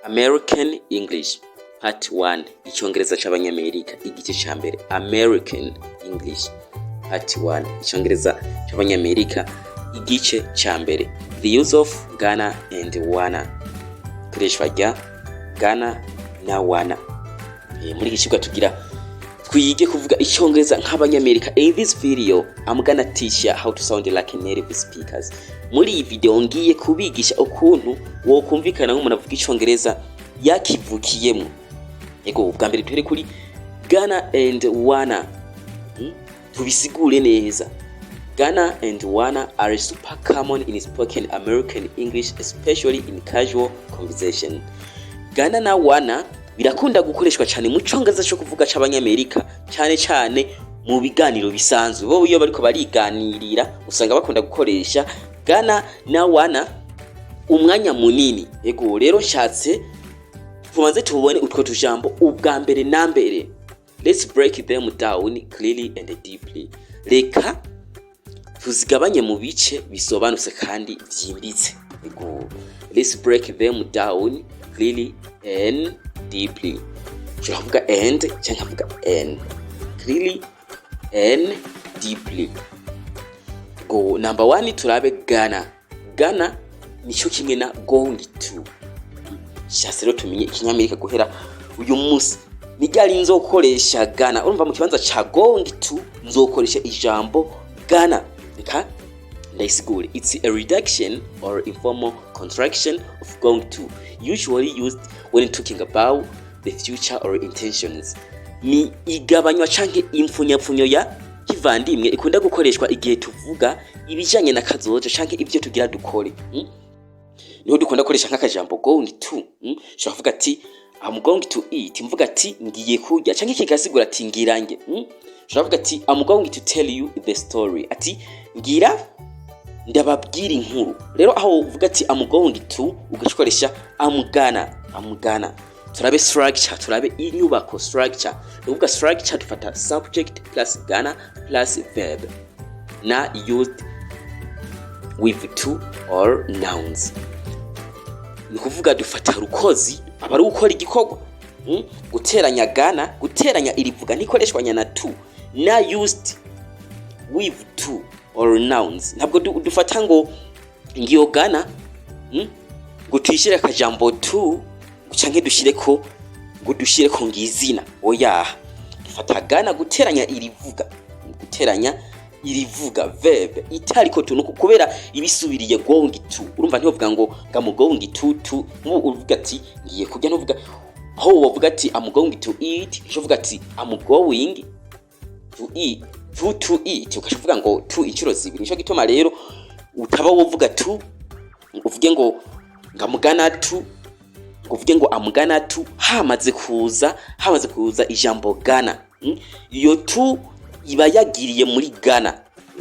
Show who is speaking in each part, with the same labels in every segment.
Speaker 1: American English Part 1, Icyongereza c'Abanyamerika igice ca mbere. American English Part 1, Icyongereza c'Abanyamerika igice ca mbere. The use of gonna and wanna, ikoreshwa rya gonna na wanna. Muri iki cigwa tugira twige kuvuga Icyongereza nk'Abanyamerika. In this video I'm gonna teach you how to sound like native speakers. Muri iyi video ngiye kubigisha ukuntu wokumvikana nk'umuntu avuga Icyongereza yakivukiyemo. Ego, ubwa mbere duhere kuri gonna and wanna. Tubisigure neza. Gonna and wanna are super common in spoken American English, especially in casual conversation. Gonna na wanna birakunda gukoreshwa cyane mu Cyongereza cyo kuvuga c'Abanyamerika, cyane cyane mu biganiro bisanzwe. Bo iyo bariko bariganirira usanga bakunda gukoresha gonna na wanna umwanya munini. Ego, rero nshatse tubanze tubone utwo tujambo ubwa mbere na mbere. Let's break them down clearly and deeply. Reka tuzigabanye mu bice bisobanutse kandi vyimbitse. Ego, let's break them down clearly and deeply. Ushobora kuvuga and cyangwa nkavuga n. Clearly and deeply. Go, number one, turabe gonna. Gonna nico kimwe na going to. Shatse rero tumenye Ikinyamerika guhera uyu munsi. Ni ryari nzokoresha gonna? Urumva, mu kibanza ca going to nzokoresha ijambo gonna. Reka ndayisigure. It's a reduction or informal contraction of going to, usually used when talking about the future or intentions. Ni igabanywa canke impfunyapfunyo ya kivandimwe ikunda gukoreshwa igihe tuvuga ibijanye na kazoza canke ivyo tugira dukore. Niho dukunda gukoresha nk'akajambo going to. Ushobora kuvuga ati "I'm going to eat", mvuga ati ngiye kurya, canke kigasigura ati ngirange. Ushobora kuvuga ati "I'm going to tell you the story", ati ngira ndababwira inkuru. Rero aho uvuga ati "I'm going to", ugakoresha I'm gonna. I'm gonna. Turabe structure, turabe inyubako, structure. Ni ukuvuga structure dufata subject plus gonna plus verb na used with to or nouns. Ni ukuvuga dufata rukozi aba ari gukora igikorwa. Guteranya gonna, guteranya irivuga ntikoreshwanya na to na used with to or nouns. Ntabwo dufata ngo ngiyo gonna, ngo tuyishyire akajambo to canke dushireko ngo dushireko ngizina. Oya, dufata gonna, guteranya irivuga, guteranya irivuga verb itariko to, nuko kubera ibisubiriye going to. Urumva, ntibavuga ngo I'm going to. Nk'ubu uvuga ati ngiye kurya, ntuvuga aho wovuga ati "I'm going to eat", uvuga ati "I'm going to eat", to eat, ukavuga ngo to inshuro zibiri. Nico gituma rero utaba wovuga to, uvuge ngo I'm gonna to, ngo uvuge ngo I'm gonna to, hamaze kuza ijambo gonna. Iyo to iba yagiriye muri gonna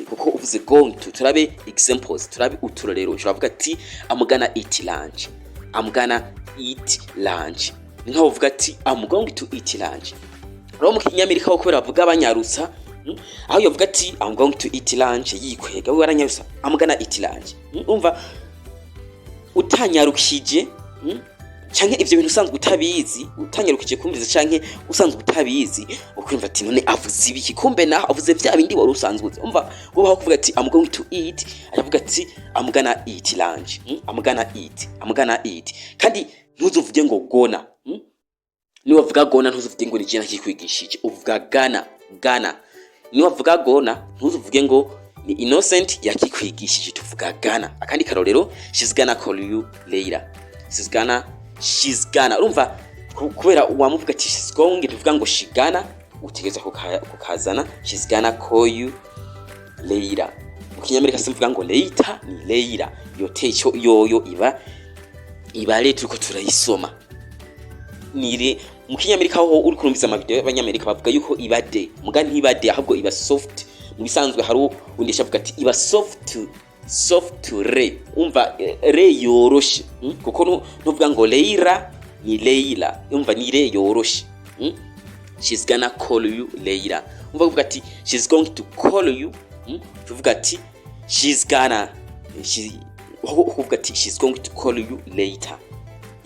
Speaker 1: kuko uvuze going to. Turabe examples, turabe uturorero. Ushobora kuvuga ati "I'm gonna eat lunch". I'm gonna eat lunch ni nkaho uvuga ati "I'm going to eat lunch". Rero mu Kinyamerika ho, kubera bavuga banyarutsa, aho yovuga ati "I'm going to eat lunch" yikwega, we waranyarutsa "I'm gonna eat lunch". Umva, utanyarukije, canke ivyo bintu usanzwe utabizi, utanyarukije kumviriza canke usanzwe utabizi, ukumva ati none avuze ibiki? Kumbe naho avuze vya bindi wari usanzwe uzi. Umva, ubaho kuvuga ati "I'm going to eat", aravuga ati "I'm gonna eat lunch". I'm gonna eat, I'm gonna eat. Kandi ntuzuvuge ngo gonna. Niwavuga gonna, ntuzuvuge ngo ni je nakikwigishije. Uvuga gonna, gonna. Niwavuga gonna, ntuzuvuge ngo ni Innocent yakikwigishije. Tuvuga gonna. Akandi karorero: she's gonna call you later. She's gonna, she's gonna. Urumva, kubera wamuvuga ati she's going, tuvuga ngo she gonna, utegereza kukazana she's gonna call you later. Mu Kinyamerika simvuga ngo later, ni later. Iyo teco yoyo iba rero turiko turayisoma nire. Mu Kinyamerika ho uri kurumviza amavideo y'Abanyamerika, bavuga yuko iba de muga ntiba de, ahubwo iba soft. Mu bisanzwe hari undi avuga ati iba soft, soft re. Umva, re yoroshe, Kuko ntuvuga ngo leira, ni leila. Umva, ni re yoroshe. She's gonna call you later. Umva, uvuga ati "she's going to call you", Tuvuga ati she's gonna, she, uvuga ati "she's going to call you later".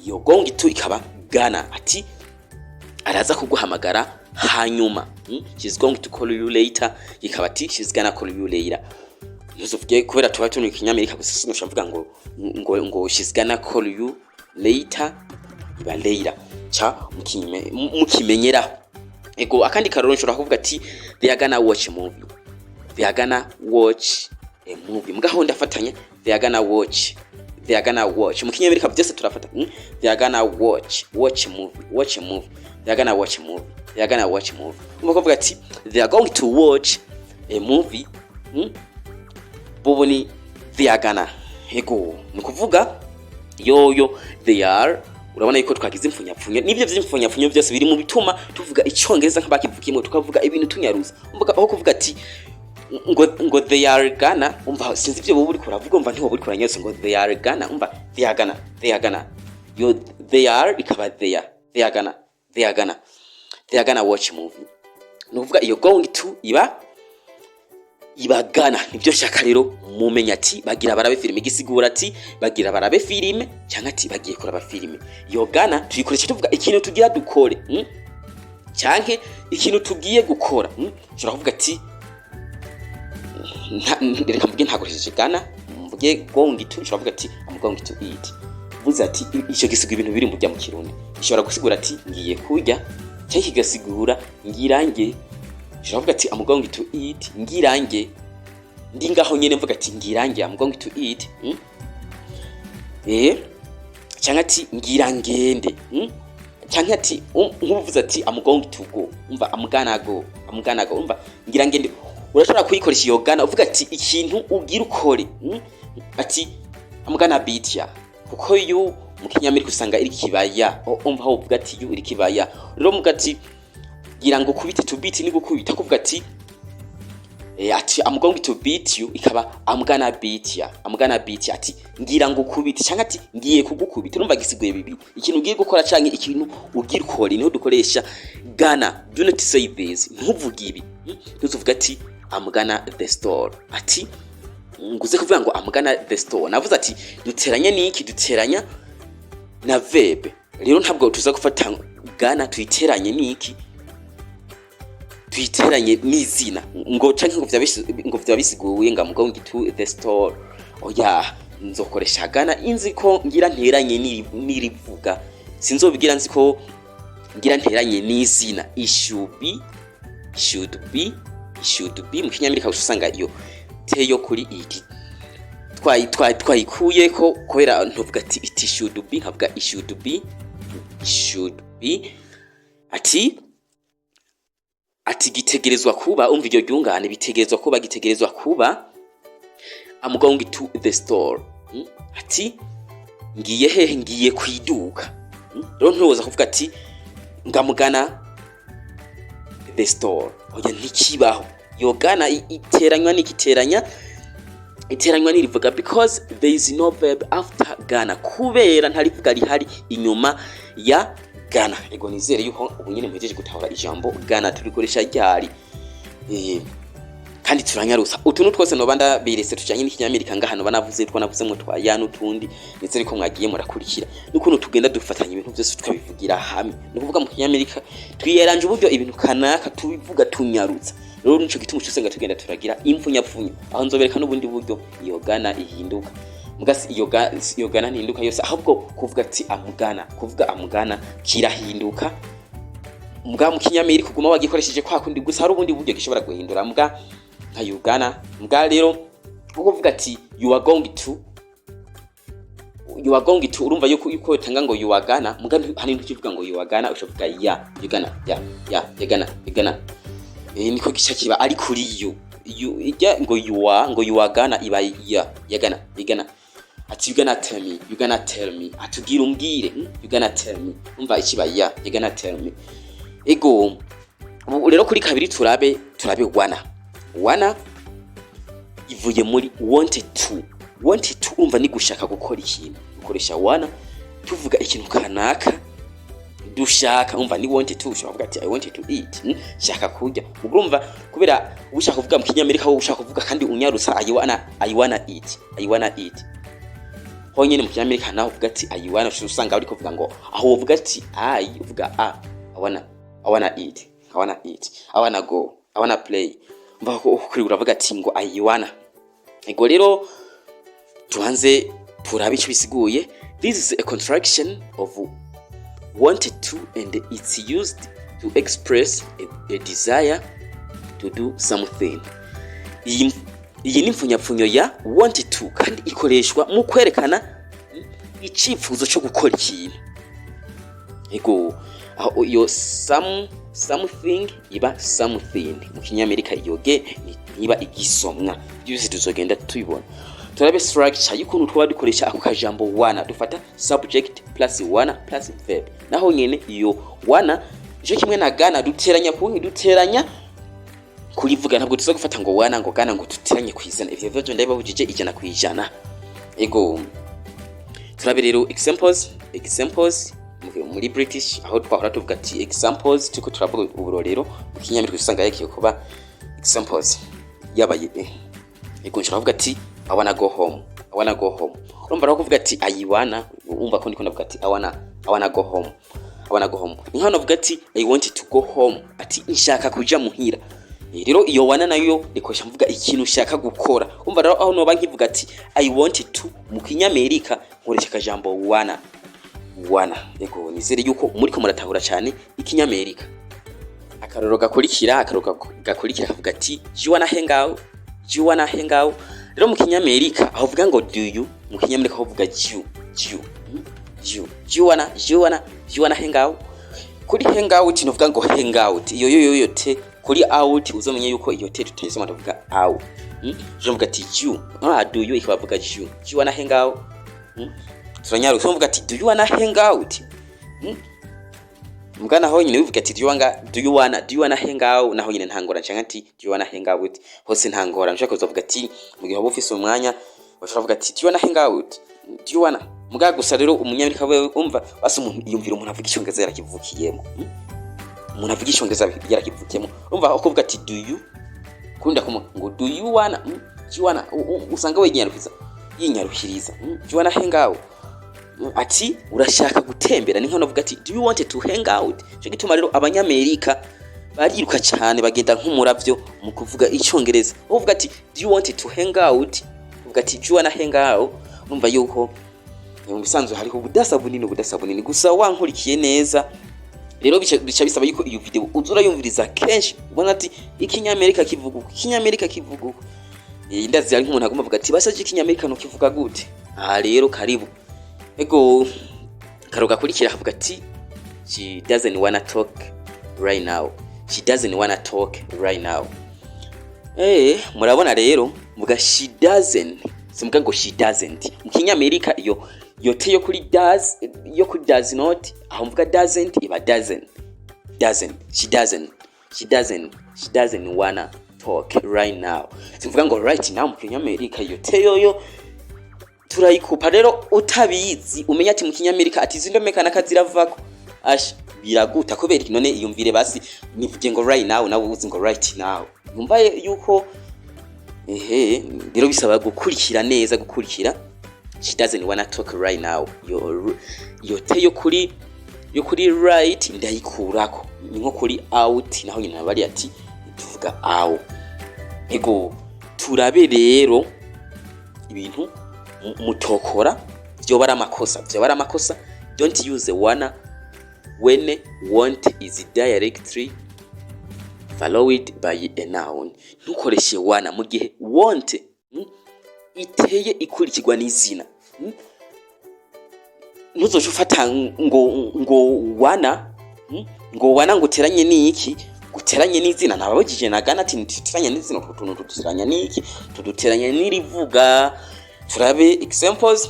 Speaker 1: Iyo going to ikaba gonna, ati araza kuguhamagara hanyuma. She's going to call you later, ikaba ati she's gonna call you later. Ntuzuvuge kubera tuba turi mu Kinyamerika gusa, sinusha mvuga ngo she's gonna call you later, iba later ca mukimenyeraho. Ego, akandi karoro, nshobora kuvuga ati they are gonna watch a movie. They are gonna watch a movie, mugaho ndafatanya they are gonna watch, they are gonna watch. Mu Kinyamerika byose turafata. They are gonna watch a movie, watch a movie. They are gonna watch a movie, they are gonna watch a movie. Umva, kuvuga ati they are going to watch a movie, Bobo ni they are gonna. Ego, ni kuvuga yoyo they are, urabona yuko twagize impfunyapfunyo. Nibyo vy'impfunyapfunyo byose biri mu bituma tuvuga Icyongereza nk'abakivukiyemo, tukavuga ibintu tunyaruza. Umva, aho kuvuga ati ngo they are gonna, umva, sinzi ibyo wowe uriko uravuga, umva, ntiwoba uriko uranyarutsa ngo they are gonna. Umva, they are gonna, they are gonna, yo they are ikaba they are, they are gonna, they are gonna, they are gonna watch movie. Ni ukuvuga iyo going to iba gonna. Nibyo nshaka rero mumenya ati bagira barabe filime, igisigura ati bagira barabe filime cyangwa ati bagiye kuraba filime. Iyo gonna tuyikoresha tuvuga ikintu tugira dukore, Canke ikintu tugiye gukora. Ushobora kuvuga ati reka mvuge ntakoresheje gonna, mvuge going to. Ushobora kuvuga ati I'm going to eat. Vuze ati icyo gisigura ibintu biri mu bya mu Kirundi. Gishobora gusigura ati ngiye kurya, cyangwa kigasigura ngirange. Ushobora kuvuga ati I'm going to eat, ngirange ndi ngaho nyene mvuga ati ngirange, I'm going to eat, Cyangwa ati ngira ngende, Cyangwa ati nk'uvuze ati I'm going to go, umva, I'm gonna go, I'm gonna go, umva, ngira ngende. Urashobora kuyikoresha iyo gonna uvuga ati ikintu ugira ukore, Ati I'm gonna beat ya, kuko you mu Kinyamerika usanga iri kibaya. Umva, aho uvuga ati you iri kibaya rero, muvuga ati ngira ngo kubite. To beat ni gukubita. Kuvuga ati ati I'm going to beat you, ikaba I'm gonna beat ya, I'm gonna beat ya, ati ngira ngo kubite cyangwa ati ngiye kugukubita. Urumva gisiguye bibi, ikintu ugiye gukora cyangwa ikintu ugira ukore, niho dukoresha gonna. Do not say this, ntuvuge ibi, Ntuzuvuga ati I'm gonna the store, ati nguze kuvuga ngo I'm gonna the store. Navuze ati duteranya niki? Duteranya na verb. Rero ntabwo tuza gufata gonna tuyiteranye niki, tuyiteranye n'izina ngo canke ngo vyaba bisiguye ngo I'm going to the store. Oya, nzokoresha gonna inzi ko ngira nteranye n'irivuga, sinzobigira nzi ko ngira nteranye n'izina. It should be, should be, should be. Mu Kinyamerika usanga iyo te yo kuri it twayikuyeko kubera ntuvuga ati it should be, nkavuga it should be, it should be. Ati gitegerezwa kuba. Umva iryo ryungane, bitegerezwa kuba, gitegerezwa kuba I'm going to the store. Ati ngiye hehe? Ngiye kwiduka. Rero ntuwoza kuvuga ati I'm gonna the store. Oya, ntikibaho. Yo gonna iteranywa n'ikiteranya, iteranywa n'irivuga, because there is no verb after gonna, kubera nta rivuga rihari inyuma ya gonna. Ego, nizere yuko ubu nyine muhejeje gutahura ijambo gonna turikoresha ryari. Kandi turanyarusa utuntu twose noba ndaberetse tujanye n'Ikinyamerika ngaha, noba navuze two navuzemwo twa ya n'utundi. Nizere ko mwagiye murakurikira n'ukuntu tugenda dufatanya ibintu byose tukabivugira hamwe. Ni ukuvuga mu Kinyamerika twiyeranje uburyo ibintu kanaka tubivuga tunyarutsa. Rero nico gituma usanga tugenda turagira impfunyapfunya. Aho nzobereka n'ubundi buryo iyo gonna ihinduka. Mugasi iyo gonna ntihinduka yose, ahubwo kuvuga ati I'm gonna, kuvuga I'm gonna kirahinduka. Mbwa mu Kinyamerika uguma wagikoresheje kwa kundi gusa, hari ubundi buryo gishobora guhindura mbwa nka you gonna. Mbwa rero kuko uvuga ati you are going to, you are going to, urumva yuko utanga ngo you are gonna. Mbwa hari ntukivuga ngo you are gonna, ushovuga ya you gonna, ya you gonna, you gonna. Niko gica kiba ari kuri you, you ijya ngo you are, ngo you are gonna, iba ya you gonna, you gonna. Ati you gonna tell me, you gonna tell me, atubwira umbwire, You gonna tell me. Umva, ikiba ya you gonna tell me. Ego, ubu rero kuri kabiri turabe wanna. Wanna ivuye muri want to. Want to, umva, ni gushaka gukora ikintu. Ukoresha wanna tuvuga ikintu kanaka dushaka. Umva, ni want to. Ushobora kuvuga ati I want to eat, Shaka kurya. Urumva, kubera ushaka kuvuga mu Kinyamerika, wowe ushaka kuvuga kandi unyarutsa I wanna, I wanna eat, I wanna eat. Honyene mu Kinyamerika naho uvuga ati "I wanna", ushobora usanga bariko kuvuga ngo aho uvuga ati "I", uvuga "a". I wanna, I wanna eat, I wanna eat, I wanna go, I wanna play. Mva ko kuri uravuga ati ngo "I wanna". Ego, rero tubanze turabe ico bisiguye. This is a contraction of "wanted to" and it's used to express a desire to do something. Iyi ni impfunyapfunyo ya "want to" kandi ikoreshwa mu kwerekana icifuzo cyo gukora ikintu. Ego, aho iyo some, something iba something mu Kinyamerika, iyo ge niba igisomwa. Byose tuzogenda tubibona. Turabe structure y'ukuntu twaba dukoresha ako kajambo "wanna". Dufata subject plus "wanna" plus verb. Naho nyene iyo "wanna" ico kimwe na "gonna", duteranya ku duteranya kurivuga. Ntabwo tuza gufata ngo "wanna", ngo "gonna", ngo duteranye kwizana. Ivyo vyo ndabibabujije 100%. Ego, turabe rero examples. Examples muri British, aho twahora tuvuga ati "examples" turiko turavuga uburorero, mu Kinyamerika usanga yagiye kuba "examples" yabaye. Ego, nshobora kuvuga ati "I wanna go home, I wanna go home". Urumva rero kuvuga ati "I wanna", umva ko ndiko ndavuga ati "I wanna, I wanna go home, I wanna go home". Ni nk'aho navuga ati "I want to go home", ati nshaka kuja muhira. Rero iyo "wanna" nayo nikoresha mvuga ikintu ushaka gukora. Umva rero, aho noba nkivuga ati "I want to" mu Kinyamerika, nkoresha akajambo "wanna", wanna. Ego, nizere yuko muriko muratahura cyane Ikinyamerika. Akarorero gakurikira kavuga ati "Do you wanna hang out? Do you wanna hang out?" Rero mu Kinyamerika aho uvuga ngo "do you", mu Kinyamerika aho uvuga "you", you, you. Do you wanna, do you wanna, do you wanna hang out? Kuri "hang out" novuga ngo "hang out". Iyo yo yo te kuri "out", uzomenye yuko iyo te tutayisoma, tuvuga "out". Uzovuga ati "you", ah, "do you" ikabavuga "you". Do you wanna hang out? Turanyaruka, uzovuga ati "Do you wanna hang out?" Mbwa naho nyine bivuga ati "Do you wanna, do you wanna, do you wanna hang out?" Naho nyine ntangora, canke ati "Do you wanna hang out?" Hose ntangora. Nshaka kuzovuga ati mu gihe waba ufise umwanya, bashobora kuvuga ati "Do you wanna hang out? Do you wanna?" Mbwa gusa rero Umunyamerika wewe umva basi umuntu yumvira umuntu avuga Icyongereza yarakivukiyemo. Umuntu avuga Icyongereza yarakivukiyemo, umva aho kuvuga ati "Do you", kunda kuma ngo "Do you wanna?" Do you wanna, usanga we yinyarukiriza, yinyarukiriza. Do you wanna hang out? Ati urashaka gutembera? Ni nko ati "Do you want to hang out?" Cyo gituma rero Abanyamerika bariruka cyane, bagenda nk'umuravyo mu kuvuga Icyongereza. Uvuga ati "Do you want to hang out?" Uvuga ati "Do you wanna hang out?" Urumva yuko mu bisanzwe hariho ubudasa bunini, ubudasa bunini. Gusa wankurikiye neza rero, bica bisaba yuko iyo video uza urayumviriza kenshi, ubona ati Ikinyamerika kivuga uku, Ikinyamerika kivuga uku. Ndazi hari nk'umuntu agomba avuga ati "Basaje, Ikinyamerika no kivuga gute?" Aha rero karibu. Ego, karo gakurikira akavuga ati "She doesn't wanna talk right now. She doesn't wanna talk right now." Murabona rero muga "she doesn't", simuga ngo "she doesn't". Mu Kinyamerika iyo te yo kuri "does", yo kuri "does not", aho mvuga "doesn't" iba "doesn't", doesn't. She doesn't, she doesn't, she doesn't wanna talk right now. Simvuga ngo "right now". Mu Kinyamerika iyo te yoyo turayikupa. Rero utabizi, umenya ati mu Kinyamerika ati izi ndome kanaka ziravako, asha biraguta. Kubera iki none? Iyumvire basi, nivuge ngo "right now", nawe uzi ngo "right now". Yumva yuko ehe, rero bisaba gukurikira neza, gukurikira. She doesn't wanna talk right now. Yo te yo kuri "right" ndayikurako. Ni nko kuri "out", naho nyine bari ati tuvuga "aw". Ego, turabe rero ibintu mutokora vyoba ari amakosa, vyoba ari amakosa. Don't use "wanna" when "want" is directly followed by a noun. Ntukoreshe "wanna" mu gihe "want" iteye ikurikirwa n'izina. Ntuzoce ufata ngo "wanna", ngo "wanna" ngo uteranye n'iki, guteranye n'izina. Nababujije na gana ati ntituteranye n'izina. Utwo tuntu tuduteranya n'iki? Tuduteranya n'irivuga. Turabe examples.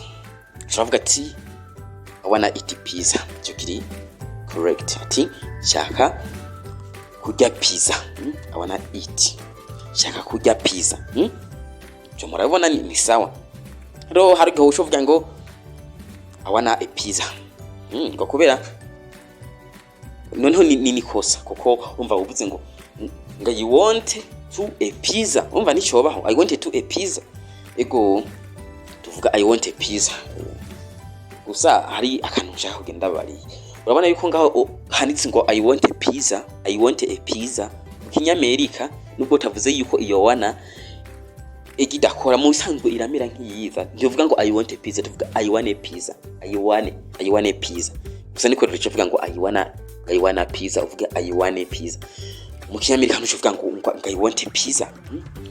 Speaker 1: Turavuga ati "I wanna eat pizza". Icyo kiri correct, ati nshaka kurya pizza. I wanna eat, nshaka kurya pizza. Cyo murabona ni sawa. Rero hari igihe ushobora kuvuga ngo "I wanna a pizza", ngo kubera noneho ni nikosa, kuko umva uvuze ngo "You want to a pizza", umva nicobaho "I want to a pizza". Ego, tuvuga "I want a pizza". Gusa hari akantu nshaka kugenda bariye. Urabona yuko ngaho handitse ngo "I want a pizza", "I want a pizza". Mu Kinyamerika, nubwo utavuze yuko iyo wanna igidakora, mu bisanzwe iramera nk'iyiza. Ntivuga ngo "I want a pizza", tuvuga "I want a pizza", "I want", "I want a pizza". Gusa niko rero uvuga ngo "I wanna", "I wanna pizza", uvuga "I want a pizza". Mu Kinyamerika ntuvuga ngo "I want a pizza",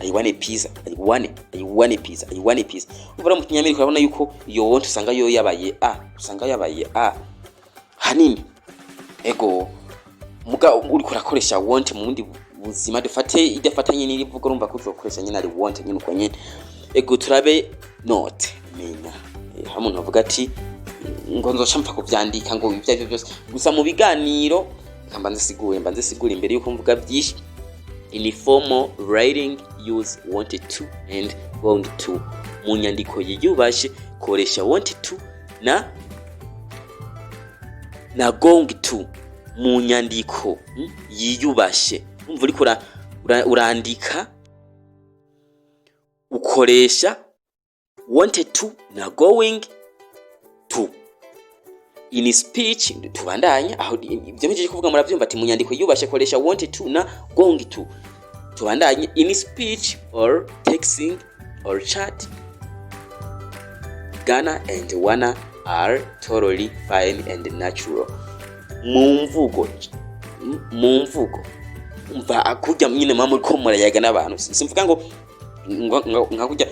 Speaker 1: "I want a pizza", "I want", "I want a pizza", "I want a pizza". Ubura mu Kinyamerika urabona yuko iyo want usanga yo yabaye a, usanga yabaye a hanini. Ego, muga uriko urakoresha want mu bundi buzima, dufate idafatanye n'irivugo, urumva ko uzokoresha nyine ari want nyine uko nyine. Ego, turabe note. Menya hari umuntu avuga ati ngo nzoca mpfa kuvyandika ngo ibyo arivyo byose. Gusa mu biganiro, reka mbanze sigure imbere yuko mvuga byinshi. In formal writing, use want to and going to. Mu nyandiko yiyubashe koresha want to na going to. Mu nyandiko yiyubashe, umva, uriko urandika, ukoresha wanted to na going to. In speech, tubandanya aho ibyo mpejeje kuvuga muravyumva, ati mu nyandiko yubashe koresha wanted to na going to. Tubandanye. In speech or texting or chat, gonna and wanna are totally fine and natural. Mu mvugo, umva, kurya nyine mama uriko murayaga n'abantu, simvuga ngo nka kurya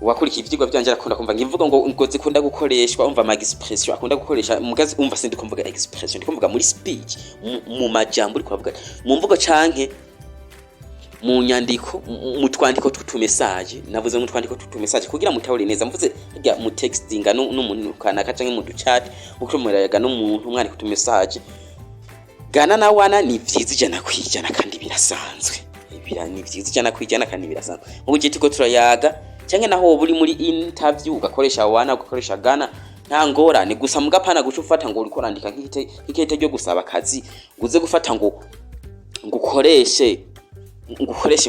Speaker 1: wakurikiye ivyigwa vyanje arakunda kumva ngivuga ngo zikunda gukoreshwa, umva, ama expression akunda gukoresha mugazi. Umva, sindi kumvuga expression, ndi kumvuga muri speech, mu majambo uriko uravuga, mu mvugo canke mu nyandiko, mu twandiko tw'utumessage. Navuze mu twandiko tw'utumessage kugira mutahure neza. Mvuze harya mu textinga n'umuntu kanaka canke mu duchat, uko murayaga n'umuntu mwandika utumessage, gonna na wanna ni vyiza 100% kandi birasanzwe. Ni vyiza 100% kandi birasanzwe. Mu gihe turiko turayaga canke naho woba uri muri interview, ugakoresha wanna, ugakoresha gonna, nta ngorane. Gusa mugapana guca ufata ngo uriko urandika nk'ikete ryo gusaba akazi, ngo uze gufata ngo ukoreshe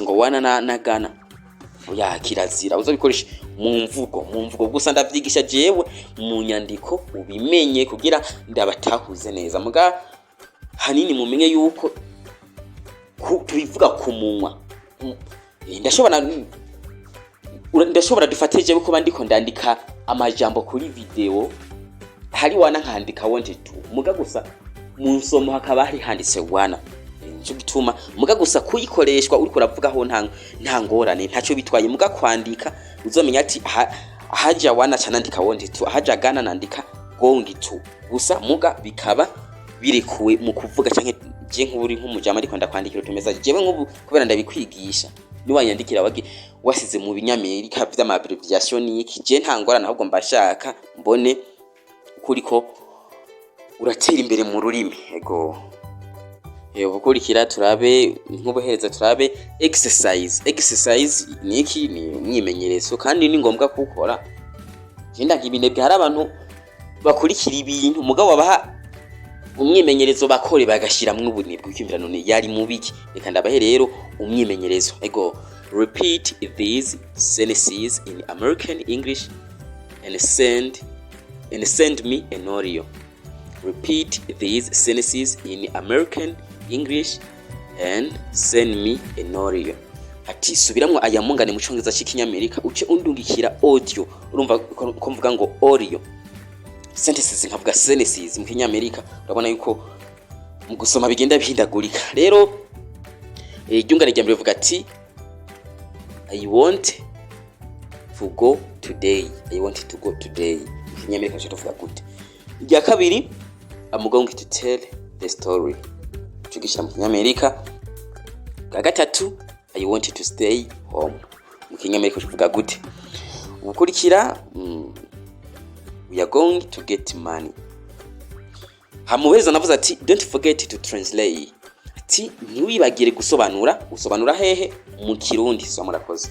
Speaker 1: ngo wanna na gonna. Oya, kirazira. Uzobikoresha mu mvugo. Gusa ndavyigisha jewe mu nyandiko, ubimenye kugira ndabatahuze neza. Muga hanini mumenye yuko tubivuga ku munwa. Ndashobora, dufate jewe kuba ndiko ndandika amajambo kuri video, hari wanna nkandika wanted to, muga gusa mu nsomo hakaba hari handitse wanna. Nico gituma muga gusa kuyikoreshwa uriko uravugaho nta ngorane, ntacyo bitwaye. Muga kwandika uzomenya ati ahaja wanna ca nandika wanted to, ahaja gonna nandika going to. Gusa muga bikaba birekuwe mu kuvuga, canke je nk'ubu uri nk'umujama ariko ndakwandikira utumessage, jewe nk'ubu kubera ndabikwigisha, niwanyandikira wagi wasize mu Binyamerika vy'ama abbreviation niki, je nta ngorane, ahubwo mbashaka mbone kuriko uratera imbere mu rurimi. Ego, ubukurikira turabe nk'ubuhereza, turabe exercise. Exercise ni iki? Ni umwimenyerezo kandi ni ngombwa kuwukora. Genda nk'ibinebwe, hari abantu bakurikira ibintu, mugabo babaha umwimenyerezo bakore bagashiramwo ubunebwe, ukiyumvira none yari mubiki. Reka ndabahe rero umwimenyerezo. Ego, repeat these sentences in American English and send me an audio. Repeat these sentences in American English and send me an audio. Ati subiramwo aya mungane mu Congereza c'Ikinyamerika, uce undungikira audio. Urumva ko mvuga ngo audio, sentences nkavuga sentences mu Kinyamerika. Urabona yuko mu gusoma bigenda bihindagurika. Rero iryungane rya mbere rivuga ati "I want to go today". "I want to go today", mu Kinyamerika cyo tuvuga gute? Irya kabiri, "I'm going to tell the story". Tugishyira mu Kinyamerika. Bwa gatatu, "I want to stay home". Mu Kinyamerika tuvuga gute? Ubukurikira, "We are going to get money". Hamuheza navuze ati "Don't forget to translate", ati ntiwibagire gusobanura. Usobanura hehe? Mu Kirundi. So murakoze.